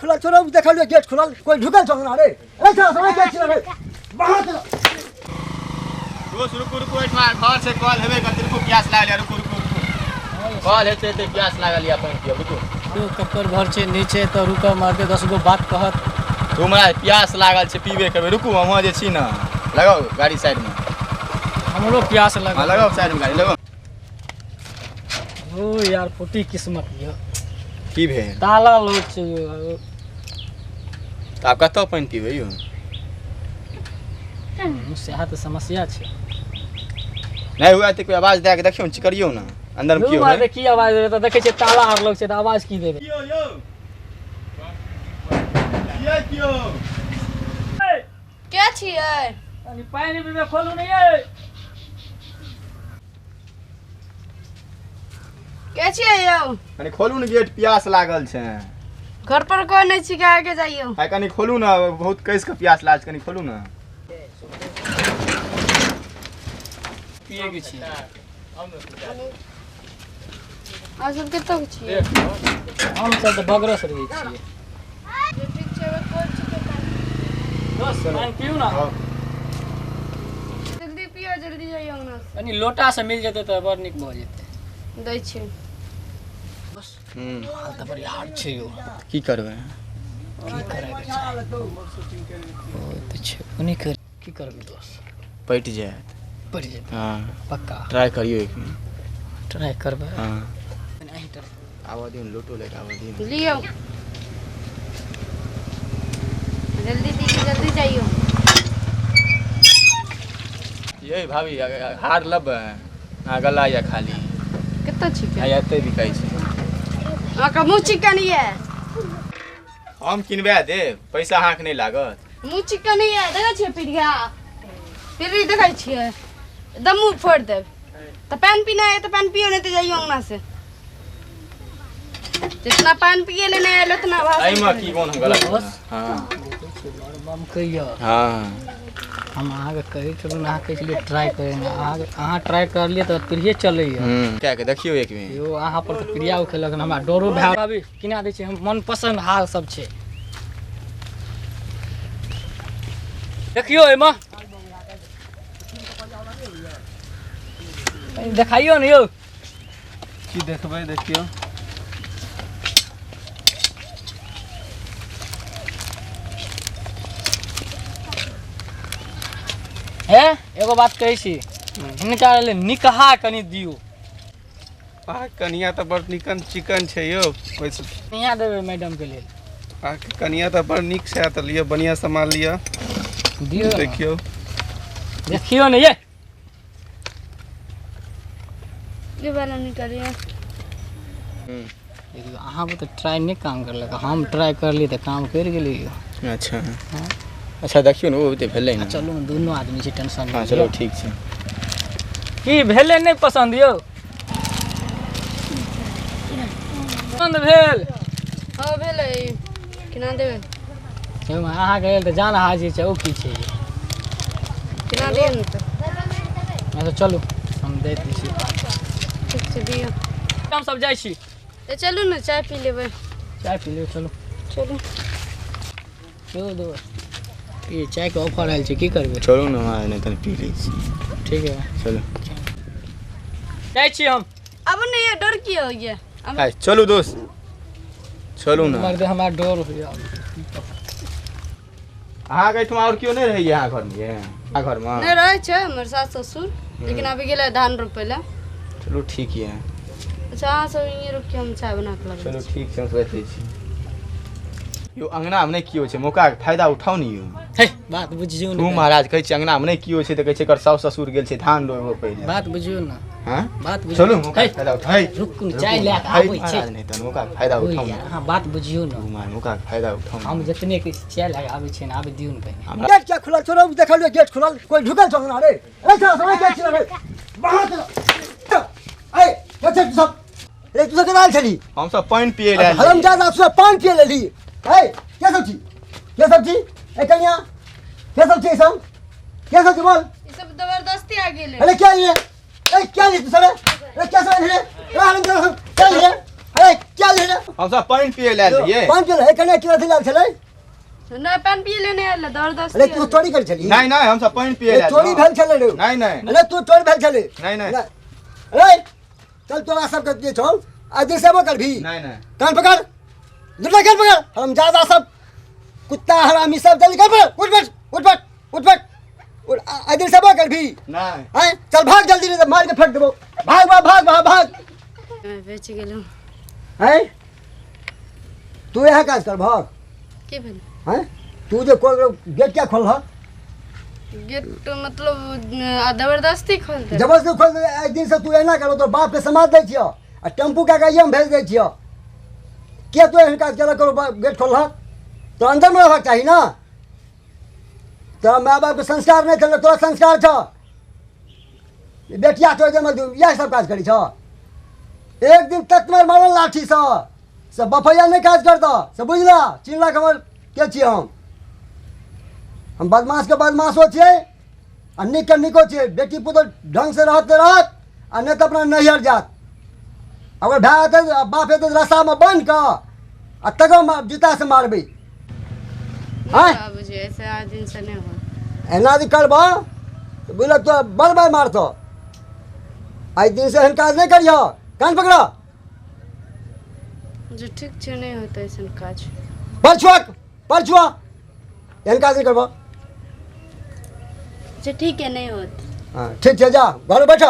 खुलल छौ रे? देखलियो गेट खुलल, कोई ढुकल छौ ना रे? ए चल समय के छी रे बाहर चल। दोस्त रुकू रुकू, एहिठमा घर छै, कल हेबे करतै। रुकू, प्यास लागल यऽ। रुकू रुकू रुकू, कल हेतै तऽ प्यास लागल यऽ, पानि पियब। रुकू। यौ, ककर घर छै नहि छै तऽ रुकऽ मारते 10 गो बात कहत। तू हमरा प्यास लागल छै, पीबे करबै। रुकू, हम जे छी ने, लगाउ गाड़ी साइडमे। हमरो प्यास लागल। लगाउ साइडमे गाड़ी, लगाउ। ओ यार, फूटी किस्मत यौ। की भेल? ताला लोक छै यौ। तऽ आब कतऽ पानि पीबै यौ? सएह तऽ समस्या छै। नहि हुए तऽ कोइ आवाज दए कऽ देखियौ ने, चिकरियौ ने अन्दरमे। यौ की मारते, की आवाज देबै? तऽ देखै छियै ताला आर लग छै तऽ आवाज की देबै? यौ यौ, किया कियो? के छियै? कनि पानि पीबै, खोलू ने यै। के छियै यौ? कनि खोलू ने गेट, प्यास लागल छै। घर पर कोई नहीं छिकै, आगे जाइयो। आइ कनि खोलू ने, बहुत कस के प्यास लागल छै, कनि खोलू ने। पिए के छी। अहाँ सब कतऽ के छियै? हम सब तऽ बगरस रहै छियै। ठीक छै, कोन छिकै पानि? बस, पानि पिउ ने। जल्दी पियो, जल्दी जाइयो अंगना से। कनि लोटा से मिल जेतै तऽ बड़ नीक भऽ जेतै। दै छी। हाल तऽ बड़ी हार्ड छै यौ। की करबै? की करैके छै, ओ तऽ छै, ओ नहि कर, की करबै दोस्त? पटि जायत। पड़ि जेतै? हँ। पक्का? ट्राई करियौ एक मिनट। ट्राई करबै। हँ। कनि अहीं ट्राई। आबऽ दियौ ने, लोटो लए कऽ आबऽ दियौ ने। लियो, जल्दी दीदी, जल्दी जाइयो। ये भाभी, हार लेबै? अहाँ गला या खाली। कतऽ छिकै? आ एतै बिकाइ छै। अहाँके मुँह चिकन ये। हम किनबा देब, पैसा अहाँके नहि लागत। मुँह चिकन ये, देखै छियै पीढ़िया पीढ़ी, देखै छियै? एकदम मुँह फोड़ि देब। तऽ पानि पीना है तऽ पानि पियो, नहि तऽ जाइयो अंगना से। जितना पानि पिए ले नहि आयल उतना भाषण एहिमे करै। की कोन हम गलत? बस। हँ। देखै छियै, बड़ बम कहियो। हँ। हम अहाँके कहै छलहुँ, अहाँ कहै छलियै ट्राई करै ने। अहाँके अहाँ ट्राई करलियै तऽ पीढ़िए चलैए। कए कऽ देखियौ एक बेर। यौ, अहाँ पर तऽ प्रिया उखेलक हन, हमरा डरो भए। अभी किना दै छै, हम मनपसन्द हार सब छै, देखियौ एहिमे, कनि देखाइयो ने यौ। की देखबै? देखियौ। हे, एगो बात कहै छी, हिनका लेल निकहा कनि दियौ। अहाँके कनिया तऽ बड़ निकन चिकन छै यौ, ओहिसँ यहाँ देबै मैडम के लेल। अहाँके कनिया तऽ बड़ नीक छै, तऽ लिअ, बढ़िआँ सामान लिअ। दियौ ने। देखियौ। देखियौ ने ये। ये वाला निकालिए। देखियौ, अहाँ तऽ ट्राई नहि काम करलक, हम ट्राई करलियै तऽ काम करि गेलियै यौ। अच्छा अच्छा, देखियौ ने, ओ तऽ भेलै ने। चलू ने, दुनू आदमी छै, टेंशन हँ। नहि। चलू, ठीक छै। की भेलै? नहि पसन्द यौ? पसन्द भेल? हँ, भेलै, केना देबै? यौ, अहाँके लेल तऽ जान हाजिर छै। ओ की छै? केना दियौ ने तऽ। अच्छा चलू, हम दैत छी। ठीक छै, दियौ। हम सब जाइ छी। तऽ चलू ने, चाय पी लेबै। चाय पी लेबै, चलू। चलू। यौ दोस्त, ई चायके ऑफर आयल छै, की करबै? चलू ने, हमरा नहि तनि पी लै छी। ठीक है। चलू। जाइ छी हम। अब नहीं ये, डर की हो गया अब? आइ चलू दोस्त, चलू ने। मर्दे, हमरा डर होइया। अहाँके एहिठमा आओर केओ नहि रहैया अहाँ घरमे? अहाँ घरमे नहि रहै छै, हमर सास ससुर, लेकिन अभी गेलै धान रोपै लए। चलू, ठीक यऽ। अच्छा, अहाँ सब यहीं रुकिए, हम चाय बना के लाबै। चलू, ठीक छै, हम सोचि लै छी यौ। अङ्गनामे नहि केओ छै, मौकाके फायदा उठाउ ने यौ। हे, बात बुझियौ तू ने। महाराज, कहै छै अङ्गनामे नहि केओ छै तऽ कहै छै एकर साउस ससुर गेल छै धान रोपै लए। बात बुझियौ ने। हँ। बात बुझियौ। चलू, मौकाके हे, फायदा उठाउ हे। रुकू ने, चाय लए कऽ हे, आबै छै। महाराज, नहि तऽ मौकाके फायदा ओ उठाउ यार, ने। अहाँ बात बुझियौ ने। महाराज, मौकाके फायदा उठाउ ने। हम जतने कहै छी, चाय लए कऽ आबै छियै ने, आबै दियौ ने पहिने। हमरा गेट क्या खुलल छौ रे? देखलियो गेट खुलल, कोई ढुकल छौ ना रे? ए चल समय के छी रे बाहर चल। ए के छै तू सब रे? तू सब केना आयल छली? हमसब पानि पियै लए आयल हरम रहियै। जादा तू सब पान पिए लेली। ए के सब छी, के सब छी? ए कन्या, के सब छी सब? के सब छी बोल। ई सब जबरदस्ती आ गेलै। अरे क्या ये? ए क्या ये तू सब? अरे क्या सब रे? अरे हरम जादा सब क्या ये? ए क्या ले रे? हम सब पानि पिए लए रहियै। पानि पिए लए कने की अथी लाल छलै? नहि, पानि पिए ले नहि आयल, जबरदस्ती। अरे तू चोरी कर छली? नहीं नहीं, हम सब पानि पिए लए। चोरी भेल छलै रे? नहीं नहीं। अरे तू चोरी भेल छलै? नहीं नहीं। अरे चल तोरा सबके जे छौ आ सेबो करभी। नहीं नहीं। कान पकड़, दुटा कान पकड़, हम ज्यादा सब कुत्ता हरामी सब जल्दी कान पकड़। उठ बैठ, उठ बैठ, उठ बैठ, अदिल सेबो करभी। नहीं। हैं, चल भाग जल्दी, नहीं तो मार के फेंक देबो। भाग भाग भाग भाग भाग। मैं बेच गेलहुँ। हैं, तू यहाँ काज कर भाग। की भेल? हैं, तू जे कोल गेट क्या खोल? गेट मतलब जबरदस्ती खोल दे। जबरदस्ती खोल दे। एक दिन से तू एना करो तो बाप के समाज दै छियो आ टेम्पू के गाड़िया में भेज दै छियो। किया तू एहन काज केला करो? गेट खोल तो अंदर में रहबाक चाही ना। तोरा माय बाप के संस्कार नहीं छल, तोरा संस्कार छ। बेटिया तो इएह सब काज करी छ। एक दिन तक मार मारल लाठी से से बफैया नहीं काज करता से बुझला चिन्हला हमर के छियै हम। हम बदमाश के बदमाशो छियै आ नीक के नीको छियै। बेटी पुतोह ढंग से रहत तऽ रहत आ नहि तऽ अपना नैहर जात। अगर भाय हेतै बाप हेतै रस्सामे बान्हि कऽ आ तकर जूता से मारबै। बाबूजी ऐसे आज दिन से नहीं हो। एना जे करबह तऽ बुझलक तो बड़ बार मारतौ। आइ दिन से एहन काज नहि करिह, कान पकड़। जे ठीक छै, नहीं होतै ऐसन काज। परछुआ परछुआ, एहन काज नहि करबह। जे ठीक है, नहीं होत। हाँ ठीक छै, जा घर बैठ।